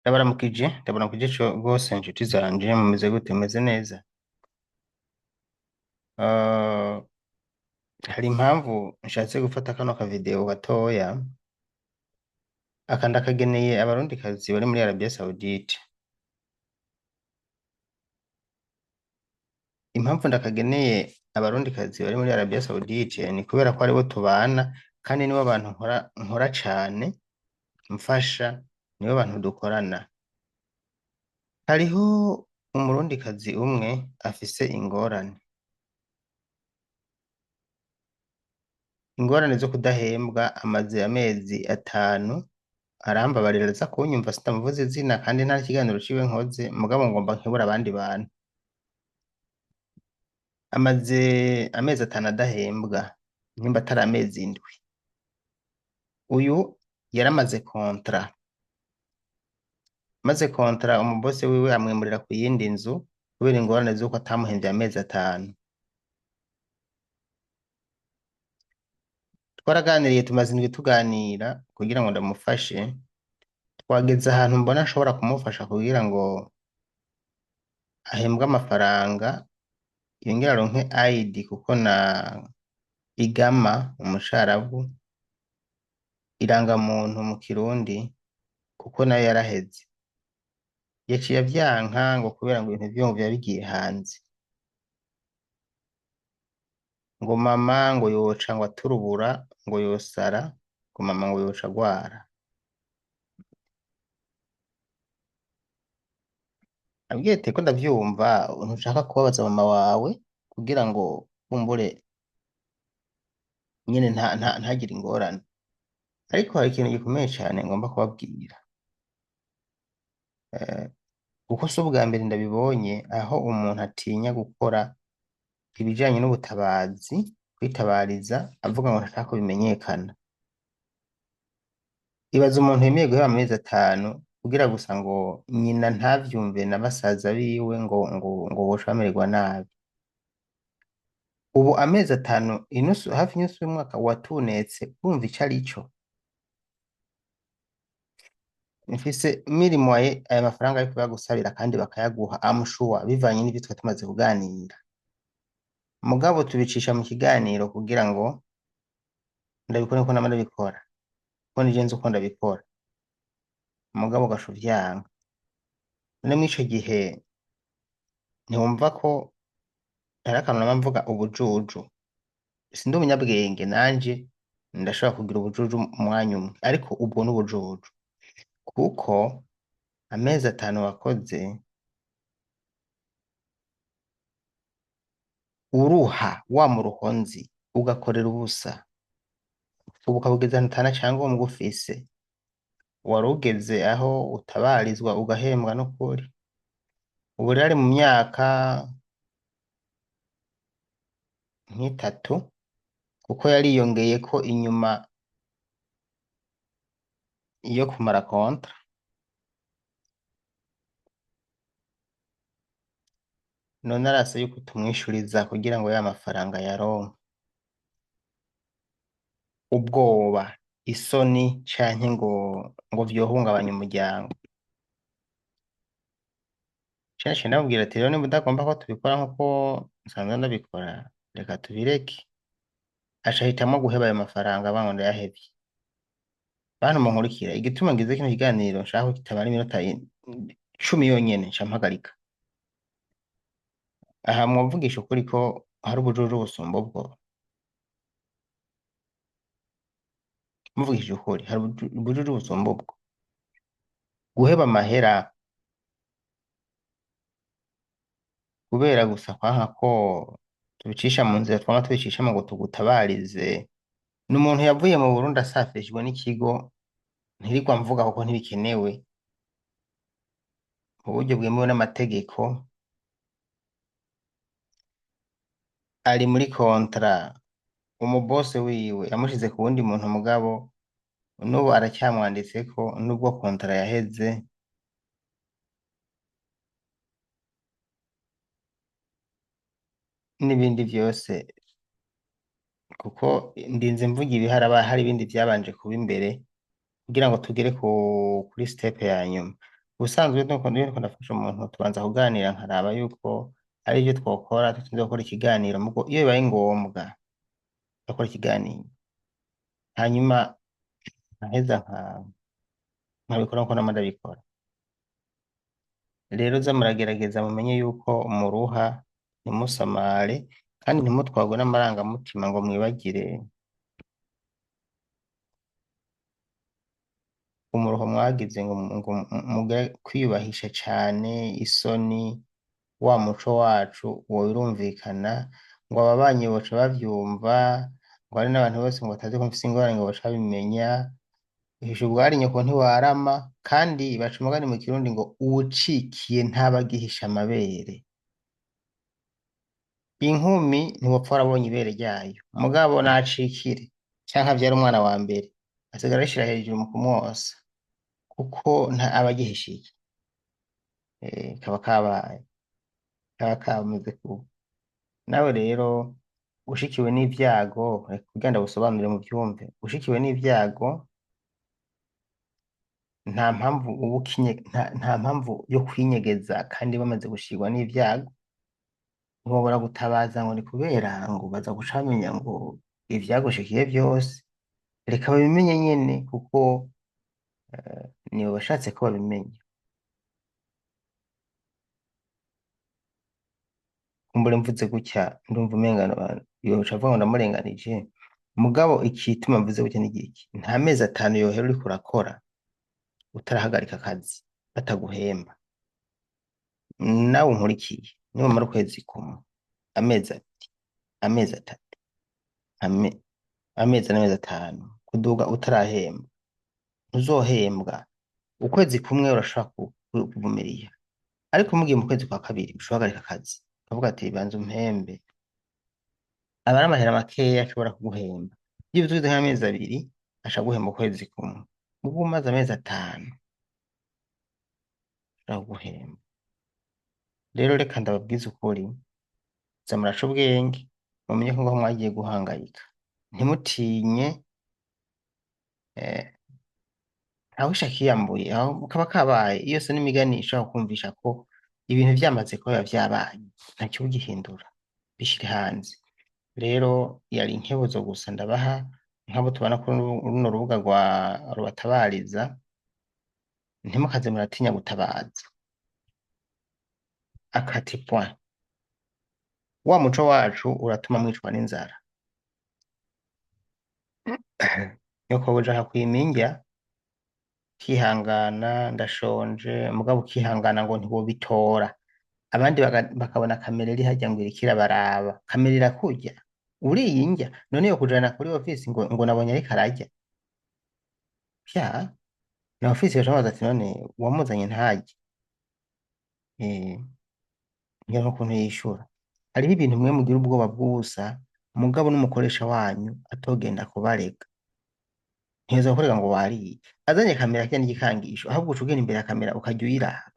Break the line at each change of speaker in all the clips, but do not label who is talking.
Ndabaramukije, ndabaramukije gose nshuti zanje, mumeze gute? Mumeze neza? Uh, hari impamvu nshatse gufata kano kavideo gatoya, aka ndakageneye abarundikazi bari muri Arabia Saudite. Impamvu ndakageneye abarundikazi bari muri Arabia Saudite ni kubera ko aribo tubana kandi nibo bantu nkora cane, mfasha, nibo bantu dukorana. Hariho umurundikazi umwe afise ingorane. Ingorane zo kudahembwa, amaze amezi 5, arambabarira aza kunyumva sitamuvuze izina kandi nta kiganiro ciwe nkoze, mugabo ngomba nkebura abandi bantu. Amaze amezi 5 adahembwa, nimba atari amezi 7. Uyu yaramaze kontra. Maze kontra umubose wiwe amwimurira ku yindi nzu kubera ingorane z'uko atamuhemvye amezi 5. Twaraganiriye, tumaze indwi tuganira kugira ngo ndamufashe. Twageze ahantu mbona nshobora kumufasha kugira ngo ahembwe amafaranga, yongere aronke ID kuko na igama umusharabu irangamuntu mu Kirundi kuko nayo yaraheze. Yaciye avyanka ngo kubera ngo ibintu vyiwe ngo vyaba bigiye hanze. Ngo mama ngo yoca ngo aturubura, ngo yosara, ngo mama ngo yoca agwara. Abwiye ati ko ndavyumva, ntushaka kubabaza mama wawe kugira ngo kumbure nyene ntagire ingorane. Ariko hari ikintu gikomeye cane ngomba kubabwira. Kuko si ubwa mbere ndabibonye aho umuntu atinya gukora ibijanye n'ubutabazi, kwitabariza, avuga ngo ntashaka ko bimenyekana. Ibaze umuntu yemeye guheba amezi 5 kugira gusa ngo nyina ntavyumve na basaza biwe ngo boca bamererwa nabi. Ubu amezi 5, inusu, hafi inusu y'umwaka watunetse, urumva ico arico? Mfise mirimoye aya mafaranga yo kuyagusabira kandi bakayaguha, I'm sure, bivanye n'ivyo twe tumaze kuganira. Mugabo tubicisha mu kiganiro kugira ngo ndabikore nkuko nama ndabikora, kuko nije nzi uko ndabikora. Mugabo ugaca uvyanka. None mw'ico gihe ntiwumva ko hari akantu nama mvuga ubujuju. Sindi umunyabwenge nanje ndashobora kugira ubujuju umwanya umwe, ariko ubwo n'ubujuju. Kuko amezi 5 wakoze uruha wa muruhonzi ugakorera ubusa, ubu ukabugeza ahantu atana cangombwa ufise, warugeze aho utabarizwa ugahembwa n'ukuri. Ubu rero ari mu myaka nk'itatu, kuko yariyongeyeko inyuma yo kumara kontra. None arasa yuko tumwishuriza kugira ngo ya mafaranga yaronke. Ubwoba, isoni canke ngo vyohungabanya umuryango. Canke ndamubwira ati rero niba udagomba ko tubikora nkuko nsanzwe ndabikora, reka tubireke. Aca ahitamwo guheba ayo mafaranga avuga ngo ndayahevye. Bantu munkurikira, igituma ngize kino kiganiro nshaka ko kitamara iminota 10 yonyene, nca mpagarika. Aha mwumvugisha ukuri ko hari ubujuju busumba ubwo. Muvugishije ukuri, hari ubujuju busumba ubwo. Guheba amahera kubera gusa kwanka ko tubicisha mu nzira twama tubicishamo ngo tugutabarize. Ni umuntu yavuye mu Burundi asafishijwe n'ikigo, ntirirwa mvuga kuko ntibikenewe, mu buryo bwemewe n'amategeko, ari muri kontra, umubose wiwe yamushize ku wundi muntu mugabo n'ubu aracyamwanditseko nubwo kontra yaheze. N'ibindi vyose, kuko ndinze mvuga ibi, hari ibindi vyabanje kuba imbere kugira ngo tugere kuri step ya nyuma. Ubusanzwe nuko iyo ndiko ndafasha umuntu tubanza kuganira nkaraba yuko ari ivyo twokora tutarinze gukora ikiganiro, mugo iyo bibaye ngombwa ndakora ikiganiro hanyuma nkaheza nkabikora nkuko nama ndabikora. Rero za muragerageza mumenye yuko muruha, ntimusamare kandi ntimutwarwe n'amarangamutima ngo mwibagire umuruho mwagize ngo mugire kwiyubahisha cane, isoni, wa muco wacu uwo birumvikana, ngo ababanyi boca bavyumva, ngo hari n'abantu bose ngo batazi ko mfise ingorane ngo baca babimenya. Uhisha ubwari nyoko ntiwarama, kandi baca umugani mu Kirundi ngo uwucikiye ntaba agihisha amabere. Inkumi ntiwopfa warabonye ibere ryayo, mugabo nacikire canke avyare umwana wa mbere asigara arishira hejuru mu kumwosa, kuko nta aba agihishiye. Kaba kabaye, kaba kamaze kuba. Nawe rero ushikiwe n'ivyago, reka kugira ndagusobanurire mu vyumve, ushikiwe n'ivyago nta mpamvu uba ukinye, nta mpamvu yo kwinyegeza kandi bamaze gushirwa n'ivyago. Ntibobora gutabaza ngo ni kubera ngo baza guca bamenya ngo ivyagushikiye vyose. Reka babimenye nyene, kuko nibo bashatse ko babimenya. Kumbure mvuze gutya ndumva umenga yoca avuga ngo ndamurenganije, mugabo ikituma mvuze gutya ni igiki? Nta mezi 5 yohera uriko urakora utarahagarika akazi bataguhemba. Nawe unkurikiye niwamara ukwezi kumwe, amezi 2, amezi 3, amezi 4, amezi 5 kuduga utarahemba, ntuzohembwa. Ukwezi kumwe urashobora kuvumilia, ariko mugiye mu kwezi kwa kabiri ushobora guhagarika akazi ukavuga ati banza umpembe, aba ari amahera makeya ashobora kuguhemba. Iyo uzuze nk'amezi 2 aca aguhemba ukwezi kumwe, mugo umaze amezi 5 ashobora kuguhemba. Rero reka ndababwize ukuri, za muraca ubwenge, mumenye ko ngaho mwagiye guhangayika, ntimutinye, ntawisha akiyambuye, aho kaba kabaye. Iyo se n'imigani ishobora kumvisha ko ibintu vyamaze kuba biba vyabaye, ntacyo ugihindura, bishire hanze. Rero yari inkebuzo gusa ndabaha nk'abo tubona kuri runo rubuga rwa rubatabariza, ntimukaze muratinya gutabaza. Akati point. Wa muco wacu uratuma mwicwa n'inzara. Nyoko buja hakwima indya, ukihangana ndashonje, mugabo ukihangana ngo ntiwobitora. Abandi bakabona kamera iri harya ngo iriko irabaraba. Kamera irakurya, uriye indya, none yo kujana kuri ofisi ngo nabonye ariko ararya. Vya, na ofisi yoca ati none uwamuzanye ntarye. Ngira n'ukuntu yishura. Hariho ibintu mwe mugira ubwoba bw'ubusa, mugabo n'umukoresha wanyu atogenda kubarega. Ntiyoza kukurega ngo wariye. Azanye kamera kirya n'igikangisho, ahubwo uca ugenda imbere ya kamera ukarya uyiraba.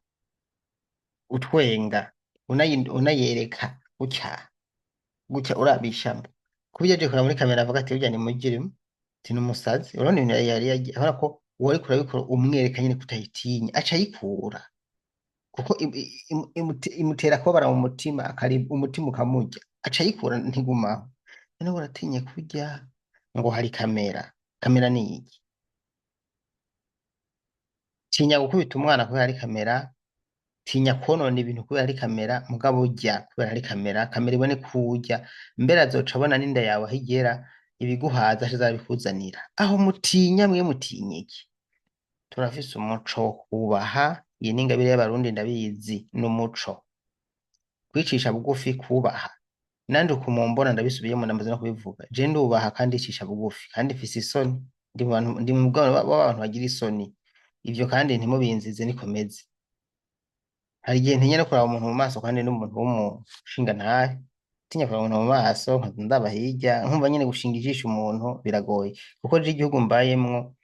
Utwenga, unayereka, gutya, gutya urabishamo. Kuburyo aje kuraba muri kamera avuga ati burya ni mujirimu, ati ni umusazi. Urabona ibintu yari yagiye, urabona ko uwo ariko urabikora umwereka nyene kutayitinya, aca ayikura. Kuko imutera kubabara mu mutima, umutima ukamurya, aca ayikura ntigumaho. None uratinye kurya ngo hari kamera. Kamera ni iki? Tinya gukubita umwana kubera hari kamera, tinya konona ibintu kubera hari kamera, mugabo urya kubera hari kamera, kamera ibone kurya, mbere azoca abona n'inda yawe aho igera, ibiguhaza aca azabikuzanira. Aho mutinya mwe mutinya iki? Turafise umuco wo kubaha, iyi ni ingabire y'Abarundi ndabizi, ni umuco. Kwicisha bugufi, kubaha. Nanje ukumumbona ndabisubiyemo ndamaze no kubivuga. Je ndubaha kandi icisha bugufi, kandi mfise isoni. Ndi mu bantu, ndi mu bwabo b'abantu bagira isoni. Ivyo kandi ntimubinzize nikomeze. Hari igihe ntinya no kuraba umuntu mu maso kandi n'umuntu w'umushingantahe. Ntinya kuraba umuntu mu maso, nkaza ndaba hirya, nkumva nyene gushinga ijisho umuntu biragoye. Kuko je igihugu mbayemwo,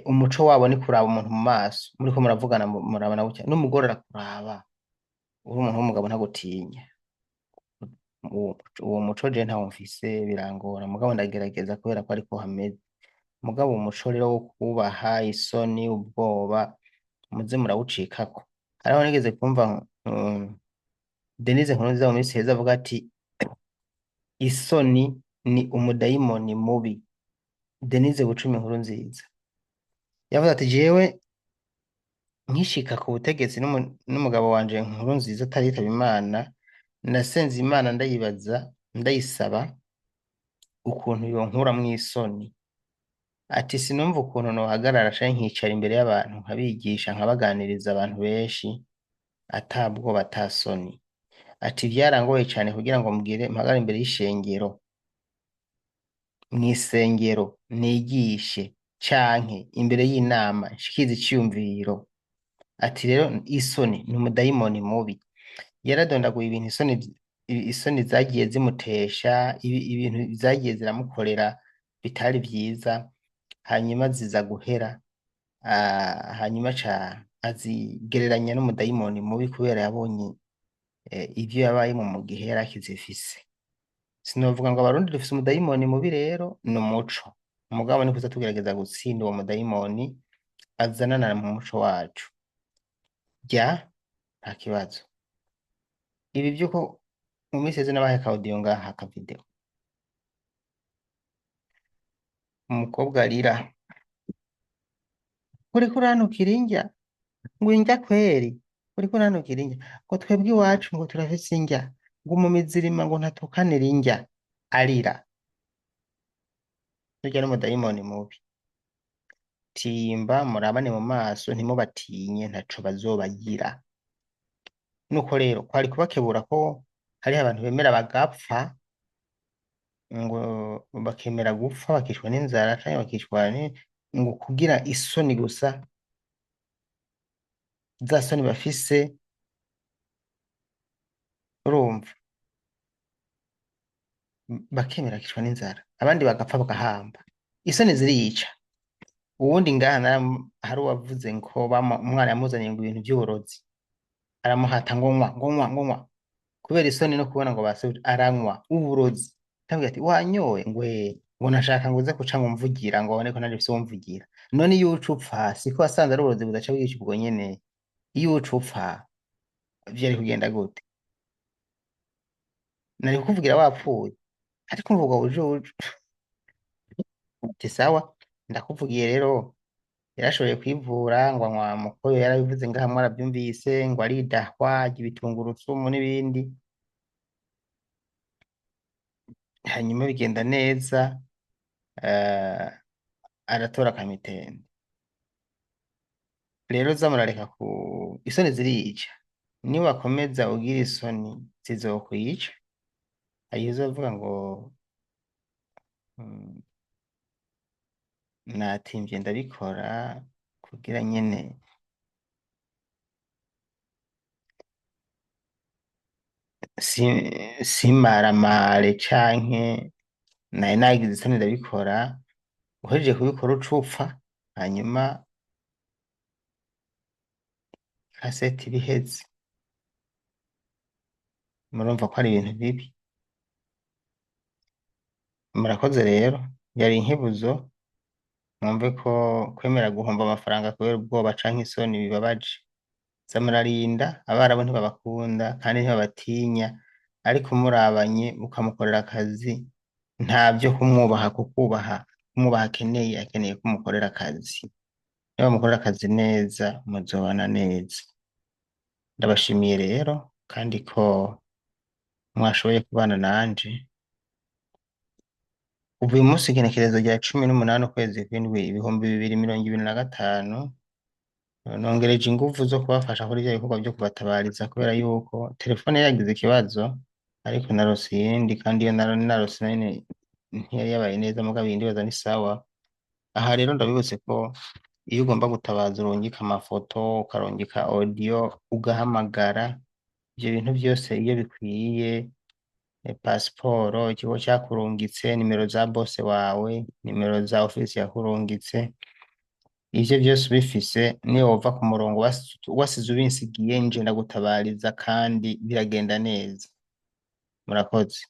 umuco wabo ni kuraba umuntu mu maso. Muriko muravugana murabana gutya, n'umugore arakuraba. Uri umuntu w'umugabo ntagutinya. Uwo muco je ntawo mfise, birangora, mugabo ndagerageza kubera ko ariko hameze. Mugabo umuco rero wo kubaha, isoni, ubwoba, Muze murawucikako. Hariho nigeze kumva Denise Nkurunziza mu minsi iheze avuga ati isoni ni umudayimoni mubi. Denise Bucumi Nkurunziza yavuze ati jewe nkishika ku butegetsi n'umugabo wanje Nkurunziza ataritaba Imana, nasenze Imana ndayibaza ndayisaba ukuntu yonkuramwo isoni. Ati sinumva ukuntu nohagarara canke nkicara imbere y'abantu nkabigisha nkabaganiriza abantu benshi ata bwoba ata soni. Ati vyarangoye cane kugira ngo mbwire mpagarare imbere y'ishengero, mw'isengero nigishe canke imbere y'inama nshikirize iciyumviro. Ati rero isoni ni umudayimoni mubi. Yaradondaguye ibintu isoni zagiye zimutesha, ibintu zagiye ziramukorera bitari vyiza, hanyuma ziza guhera, hanyuma aca azigereranya n'umudayimoni mubi kubera yabonye ivyo yabayemwo mu gihe yari akizifise. Sinovuga ngo abarundi dufise umudayimoni mubi rero, ni umuco. Mugabo ni kuza tugerageza gutsinda uwo mudayimoni azanana mu muco wacu. Rya nta kibazo. Ibi vy'uko mu minsi iheze nabahaye aka audio ngaha aka video. Umukobwa arira, uriko urantukira indya, ngo indya kweri, uriko urantukira indya, ngo twebwe iwacu ngo turafise indya, ngo mu mizirima ngo ntatukanira indya, arira. Burya n'umudayimoni mubi. Timba murabane mu maso ntimubatinye ntaco bazobagira. Nuko rero kwari kubakebura ko hariho abantu bemera bagapfa, ngo bakemera gupfa bakicwa n'inzara canke bakicwa ngo kugira isoni gusa, za soni bafise, urumva bakemera bakicwa n'inzara, abandi bagapfa bagahamba. Isoni zirica. Uwundi ngaha hari uwavuze ngo umwana yamuzaniye ngo ibintu vy'uburozi, aramuhata ngo nywa, ngo nywa, ngo nywa, kubera isoni no kubona ngo base aranywa uburozi. Ndamubwira ati wanyoye, ngo ngo nashaka ngo uze kuca ngo mvugira ngo babone ko nanje mfise uwo mvugira. None iyo uca upfa siko wasanze ari uburozi budaca bwica ubwo nyene, iyo uca upfa vyari kugenda gute? Nari kukuvugira wapfuye, ariko mvuga bujuju. Ati sawa ndakuvugiye rero. Yarashoboye kwivura ngo anywa mukoyo, yarabivuze ngaha mwaravyumvise, ngo aridahwa arya ibitungurusumu n'ibindi, hanyuma bigenda neza, aratora akamitende. Rero za murareka ku isoni zirica, niwakomeza ugira isoni zizokwica. Hariho uzovuga ngo natimvye ndabikora kugira nyene simaramare canke nari nagize isoni ndabikora, uhejeje kubikora ucupfa, hanyuma kaseti ibiheze. Murumva ko ari ibintu bibi. Murakoze rero, yari inkebuzo, mwumve ko kwemera guhomba amafaranga kubera ubwoba canke isoni bibabaje. Za murarinda, abarabu ntibabakunda kandi ntibabatinya, ariko murabanye ukamukorera akazi, nta vyo kumwubaha, kukubaha, kumwubaha akeneye, akeneye ko umukorera akazi. Niba mukorera akazi neza, muzobana neza. Ndabashimiye rero kandi ko mwashoboye kubana nanje. Ubu uyu munsi igenekerezo rya 18 ukwezi kw'indwi 2025, nongereje inguvu zo kubafasha kuri vya bikorwa vyo kubatabariza, kubera yuko telefone yagize ikibazo, ariko narose iyindi, kandi iyo narose nayone ntiyari yabaye neza, mugabo iyindi baza ni sawa. Aha rero ndabibutse ko iyo ugomba gutabaza urungika amafoto, ukarungika audio, ugahamagara, ivyo bintu vyose iyo bikwiye, pasiporo, ikigo cakurungitse, nimero za bose wawe, nimero za ofisi yakurungitse, ivyo vyose ubifise, niyo wova ku murongo wasize ubinsigiye, nje ndagutabariza kandi biragenda neza. Murakoze.